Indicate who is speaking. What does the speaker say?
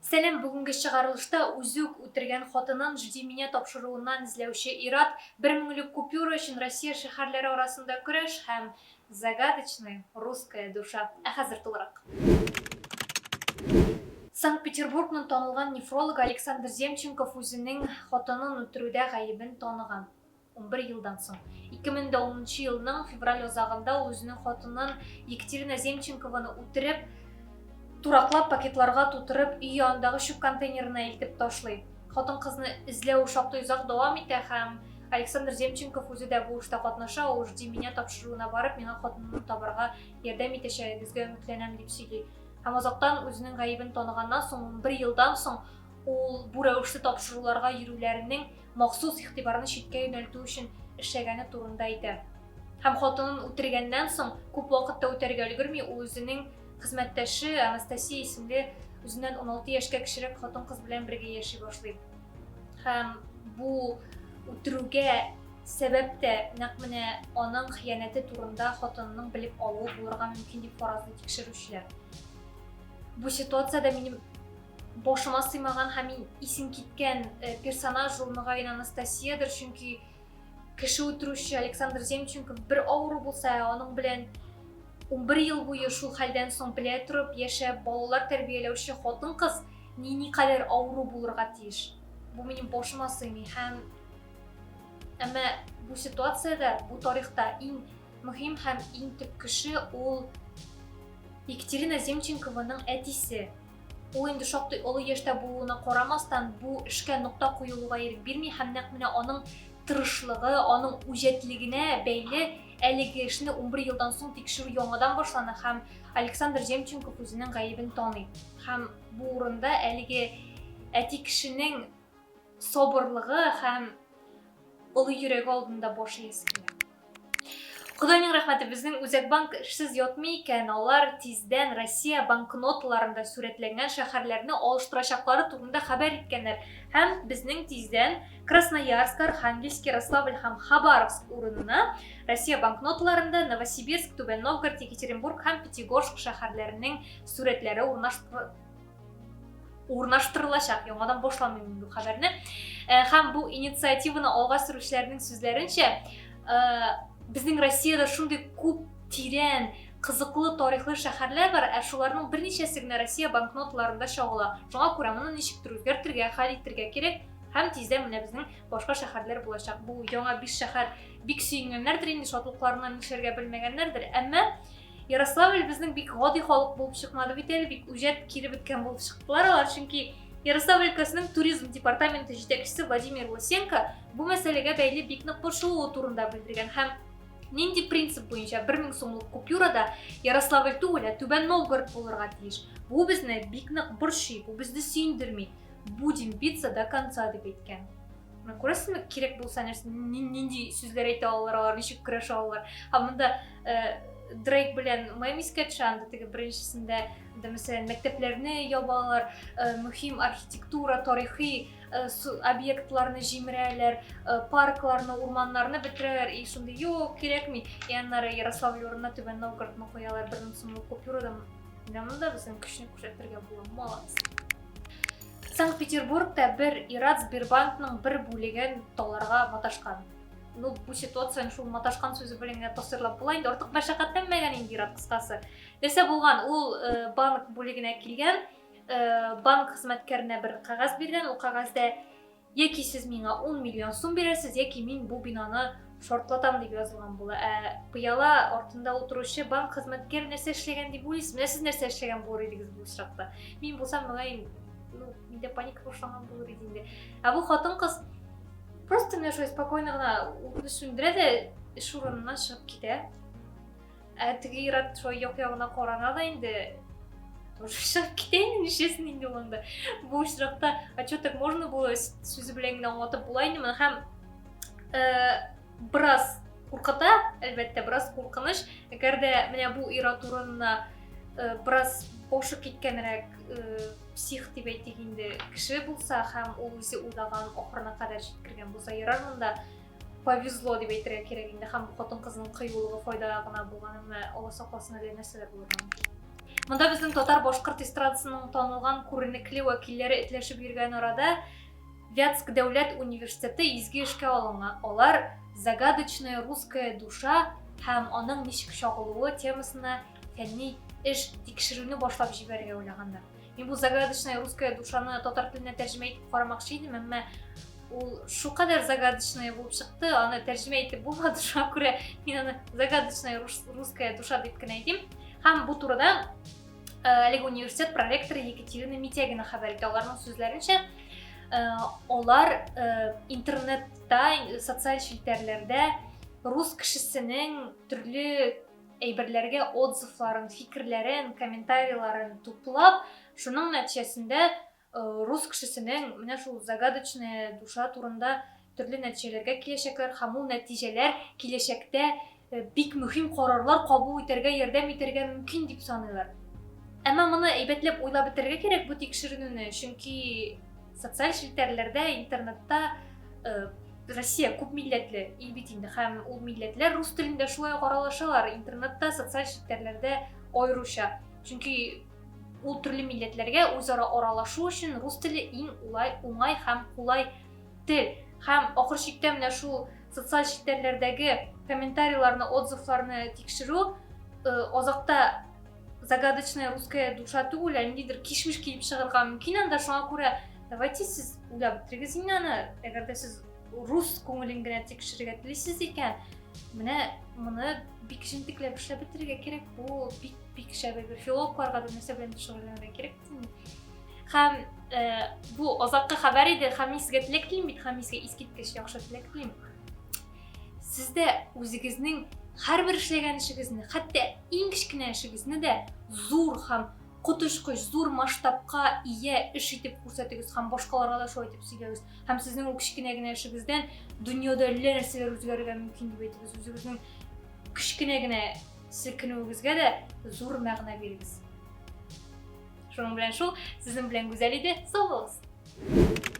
Speaker 1: Сәлам, бүгенге чыгарылышта үзе үк үтергән хатынын Жди меня тапшыруыннан эзләүче ир-ат, бер меңлек купюра өчен Россия шәһәрләре арасында көрәш һәм загадочная русская душа. Ә хәзер тулырак. Санкт-Петербургның танылган нефрологы Александр Земченков үзенең хатынын үтерүдә гаебен таныган. 11 елдан соң. 2010 нчы елның февраль азагында ул үзенең хатынын Екатерина Земченкованы үтереп, тураклап пакетларга тутырып, өй янындагы чүп контейнерына илтеп ташлый. Хатын-кызны эзләү шактый озак дәвам итә һәм Александр Земченков үзе дә бу эштә катнаша, ул Жди меня тапшыруына барып, миңа хатынымны табарга ярдәм итәчәгегезгә өметләнәм, дип сөйли. Һәм азактан үзенең гаебен таныганнан соң, 11 елдан соң ул бу рәвешле тапшыруларга йөрүләренең махсус игътибарны читкә юнәлтү өчен эшләгәне турында әйтә. Һәм хатынын үтергәннән соң күп вакыт та үтәргә өлгерми, ул үзенең хезмәттәше Анастасия исемле үзеннән 16 яшькә кечерәк хатын-кыз белән бергә яши башлый. Һәм бу үтерүгә сәбәп тә нәкъ менә аның хыянәте турында хатынының белеп алуы булырга мөмкин дип фаразлый тикшерүчеләр. Бу ситуациядә минем башыма сыймаган һәм исем киткән э, персонаж ул мөгаен Анастасиядер, чөнки кеше үтерүче Александр Земченков бер авыру булса, ә аның белән 11 ел буе шул хәлдән соң белә торып яшәп, балалар тәрбияләүче хатын-кыз ни никадәр авыру булырга тиеш. Бу минем башыма сыймый һәм әмма бу ситуациядә, бу тарихта иң мөһим һәм иң төп кеше ул Екатерина Земченкованың әтисе. Ул инде шактый олы яшьтә булуына карамастан, бу эшкә нокта куелуга ирек бирми һәм нәкъ менә аның тырышлыгы, аның үҗәтлегенә бәйле әлеге эшне 11 елдан соң тикшерү яңадан башлана һәм Александр Земченков үзенең гаебен таный. Һәм бу урында әлеге әти кешенең сабырлыгы һәм олы йөрәге алдында баш иясе килә. Ходайның рәхмәте, безнең Үзәк банк эшсез ятмый икән, алар тиздән Россия банкноталарында сурәтләнгән шәһәрләрне алыштырачаклары турында хәбәр иткәннәр. Һәм безнең тиздән Красноярск, Архангельск, Ярославль һәм Хабаровск урынына Россия банкноталарында Новосибирск, Түбән Новгород, Екатеринбург һәм Пятигорск шәһәрләренең сурәтләре урнаштырылачак. Яңадан башламыйм мин бу хәбәрне. Э, һәм бу инициативаны алга сөрүчеләрнең сүзләренчә, э, безнең Россиядә шундый күп тирән, кызыклы тарихлы шәһәрләр бар, ә шуларның берничәсе генә Россия банкнотларында чагыла. Шуңа күрә моны ничектер үзгәртергә, хәл итәргә кирәк. Һәм тиздән менә безнең башка шәһәрләр булачак. Бу яңа биш шәһәр бик сөенгәннәрдер инде, шатлыкларыннан нишләргә белмәгәннәрдер. Әмма Ярославль безнең бик гади халык булып чыкмады бит әле, бик үҗәт кире беткән булып чыктылар алар, чөнки Ярославль өлкәсенең туризм департаменты җитәкчесе Владимир Лысенко бу мәсьәләгә бәйле бик нык борчылуы турында белдергән һәм нинди принцип буенча 1000 сумлык купюрада Ярославль түгел, ә Түбән Новгород булырга тиеш. Бу безне бик нык борчый, бу безне сөендерми. Будем биться до конца дип әйткән. Менә күрәсезме, кирәк булса нәрсә, нинди сүзләр әйтә алалар алар, ничек көрәшә алалар. Һәм монда э, Дрейк белән Мэм искә төшә, анда теге беренчесендә, анда мәсәлән, мәктәпләрне ябалар, э, мөһим архитектура, тарихи э, объектларны җимерәләр, паркларны, урманнарны бетерәләр, и шундый юк, кирәкми. И аннары Ярославль урынына Түбән Новгородны куялар, бер сумлык купюрада. Менә монда безнең көчне күрсәтергә була. Молодцы. Санкт-Петербургта бер ир-ат Сбербанкның бер бүлеген таларга маташкан. Ну, бу ситуацияне шул маташкан сүзе белән генә тасвирлап була инде. Артык мәшәкатьләнмәгән инде ир-ат кыскасы. Нәрсә булган? Ул э, банк бүлегенә килгән, э, банк хезмәткәренә бер кәгазь биргән. Ул кәгазьдә Яки сез миңа 10 миллион сум бирәсез, яки мин бу бинаны шартлатам дип язылган була. Ә пыяла артында утыручы банк хезмәткәре нәрсә эшләгән дип уйлыйсыз? Менә сез нәрсә эшләгән булыр идегез бу очракта? Мин булсам, мөгаен, ну, миндә паника башланган булыр иде инде. Ә бу хатын-кыз просто менә шулай спокойно гына утны сүндерә дә эш урыныннан чыгып китә. Ә теге ир-ат шулай як-ягына карана да инде, тоже чыгып китә инде, нишләсен инде ул анда. Бу очракта, а чё так можно было сүзе белән генә аңлатып була инде моны һәм э, бераз куркыта, әлбәттә, бераз куркыныч. Әгәр дә менә бу ир-ат урынына э, бераз башы киткәнрәк э, псих дип әйтик инде кеше булса һәм ул үзе уйлаган ахырына кадәр җиткергән булса, ярар монда повезло дип әйтергә кирәк инде һәм бу хатын-кызның кыюлыгы файдага гына булган, әмма Алла сакласын әле нәрсәләр булырга мөмкин. Монда безнең татар-башкорт эстрадасының танылган күренекле вәкилләре этләшеп йөргән арада Вятск дәүләт университеты изге эшкә алынган. Алар Загадочная русская душа һәм аның ничек чагылуы темасына фәнни эш тикшерүне башлап җибәрергә уйлаганнар. Мин бу загадочная русская душаны татар теленә тәрҗемә итеп карамакчы идем, әмма ул шулкадәр загадочная булып чыкты, аны тәрҗемә итеп булмады, шуңа күрә мин аны загадочная русская душа дип кенә әйтим. Һәм бу турыда э, әлеге университет проректоры Екатерина Митягина хәбәр итә. Аларның сүзләренчә, э, алар э, интернетта, социаль челтәрләрдә рус кешесенең төрле әйберләргә отзывларын, фикерләрен, комментарийларын туплап, шуның нәтиҗәсендә э, рус кешесенең менә шул загадочная душа турында төрле нәтиҗәләргә киләчәкләр һәм ул нәтиҗәләр киләчәктә э, бик мөһим карарлар кабул итәргә ярдәм итәргә мөмкин дип саныйлар. Әмма моны әйбәтләп уйлап бетерергә кирәк бу тикшеренүне, чөнки социаль челтәрләрдә, интернетта э, Россия күп милләтле ил бит инде һәм ул милләтләр рус телендә шулай ук аралашалар, интернетта, социаль челтәрләрдә аеруча. Чөнки ул төрле милләтләргә үзара аралашу өчен рус теле иң улай, уңай һәм кулай тел. Һәм ахыр чиктә менә шул социаль челтәрләрдәге комментарийларны, отзывларны тикшерү э, азакта загадочная русская душа түгел, ә ниндидер кишмиш килеп чыгарга мөмкин анда. Шуңа күрә давайте сез уйлап бетерегез инде аны. Әгәр дә сез рус күңелен генә тикшерергә телисез икән, менә моны бик җентекләп эшләп бетерергә кирәк. Бу бик бик шәп әйбер. Филологларга да нәрсә белән шөгыльләнергә кирәк. Һәм э, бу азаккы хәбәр иде. Һәм мин сезгә теләк телим бит, һәм мин сезгә искиткеч яхшы теләк телим. Сез дә үзегезнең һәрбер эшләгән эшегезне, хәтта иң кечкенә эшегезне дә зур һәм коточкыч зур масштабка ия эш итеп күрсәтегез һәм башкаларга да шулай итеп сөйләгез. Һәм сезнең ул кечкенә генә эшегездән дөньяда әллә нәрсәләр үзгәрергә мөмкин дип әйтегез. Үзегезнең кечкенә генә селкенүегезгә дә зур мәгънә бирегез. Шуның белән шул, сезнең белән Гүзәл иде. Сау булыгыз!